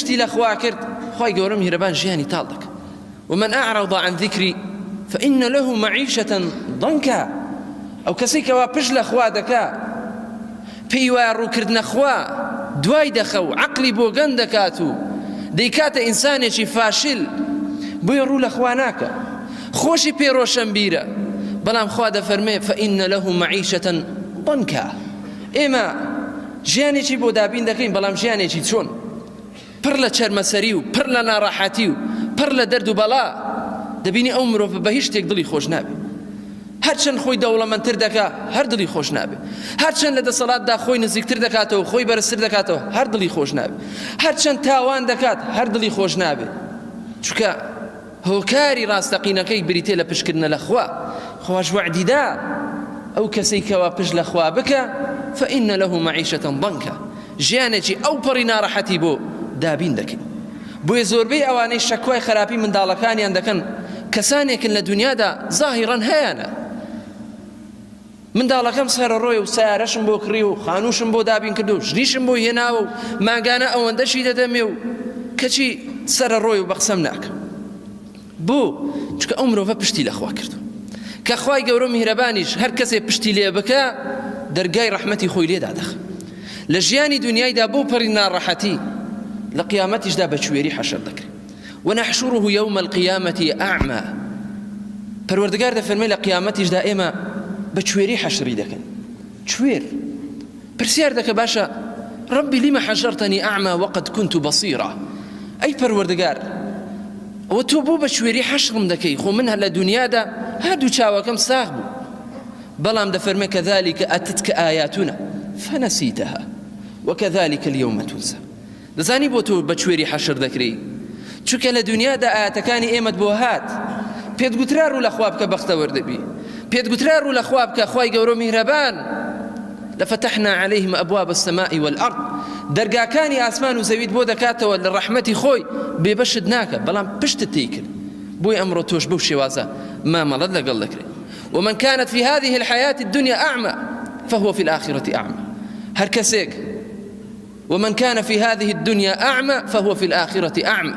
پشتی لە خوا کرد خوای گەورە میهرەبان ژیانی تاڵ دەکا ومن اعرض عن ذکری فان له معیشة ضنکا ئەو کەسەی کەوا پشت لە خوا دەکا پێی وایە ڕووکردنە خوا دوای دەخە و عەقلی بۆگەن دەکات و دەیکاتە ئینسانێکی فاشل بۆیە ڕوو لە خوا ناکە خۆشی پێ ڕۆشەنبیرە بەڵام خوا دەفەرمێ فإن له معیشة ضنکا ئێمە ژیانێکی بۆ دابین دەکەین بەڵام ژیانێکی چۆن؟ پڕ لە چەرمەسەری و پڕ لە ناڕەحەتی و پڕ لە دەرد و بەڵا، دەبینی ئەو مرۆڤە بە هیچ شتێک دڵی خۆش نابێ. هەرچەند خۆی دەوڵەمەندتر دەکا هەر دڵی خۆش نابێ. هەرچەند لە دەسەڵاتدا خۆی نزیکتر دەکاتەوە و خۆی بەرزتر دەکاتەوە هەر دڵی خۆش نابێ. هەرچەند تاوان دەکات هەر دڵی خۆش نابێ. چونکە هۆکاری ڕاستەقینەکەی بریتیە لە پشتکردنە لە خوا، خواش وەعدی دا ئەو کەسەی کەوا پشت لە خوا بکا فإن له معیشة ضنکا ژیانێکی ئەوپەڕی ناڕەحەتی بۆ دابین دەکەین. بۆیە زۆربەی ئەوانەی شەکوای خراپی منداڵەکانیان دەکەن کەسانێکن لە دونیادا زاهیڕەن هەیانە، منداڵەکەم سەرەڕۆیە و سەیارەشم بۆ کڕی و خانووشم بۆ دابین کرد و ژنیشم بۆ هێناوە و مانگانە ئەوەندەشی دەدەمێ و کەچی سەرەڕۆی و بە قسەم ناکە. بۆ؟ چونکە ئەو مرۆڤە پشتی لە خوا کردووە. کە خوای گەورە و میهرەبانیش هەر کەسێ پشتی لێ بکا دەرگای ڕەحمەتی خۆی لێ دادەخا. لە ژیانی دونیایدا بەو پەڕی ناڕەحەتی لە قیامەتیشدا بە کوێری حەشر دەکرێ. ونحشره یوم القیامە اعمی، پەروەردگار دەفەرمێ لە قیامەتیشدا ئێمە بە کوێری حەشری دەکەین. کوێر پرسیار دەکە باشە رب لم حشرتنی اعمی وقد كنت بصیرا، ئەی پەروەردگار ئەوە تۆ بۆ بە کوێری حەشرم دەکەی خۆ من لە دونیادا هەردوو چاوەکەم ساغ بوو. بەڵام دەفەرمێ كذلك أتتك آیاتنا فنسیتها وكذلك اليوم تنسى. دەزانی بۆ تۆ بە کوێری حەشر دەکرێی؟ چونکە لە دونیادا ئایەتەکانی ئێمەت بۆ هات، پێت گوترا ڕوو لە خوا بکە بەختەوەر دەبی، پێت گوترا ڕوو لە خوا بکە خوای گەورە و میهرەبان، لفتحنا علیهم ابواب السماء والارض، دەرگاکانی ئاسمان و زەویت بۆ دەکاتەوە لە ڕەحمەتی خۆی بێبەشت ناکە، بەڵام پشتت تێی کرد، بۆیە ئەمڕۆ تۆش بەو شێوازە مامەڵەت لەگەڵ دەکرێ. ومن كانت في هذه الحياة الدنيا أعمى فهو في الآخرة أعمى، هەر کەسێک ومن کان فی هذه الدنیا اعمی فهو فی الآخرە اعمی،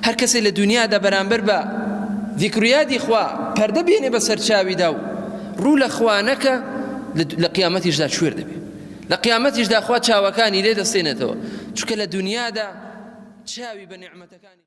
هەر کەسێ لە دونیادا بەرامبەر بە ذیکر و یادی خوا پەردە بێنێ بەسەر چاویدا و ڕوو لە خوا نەکا لە قیامەتیشدا کوێر دەبێ، لە قیامەتیشدا خوا چاوەکانی لێ دەستێنێتەوە، چونکە لە دونیادا چاوی بە نیعمەتەکانی.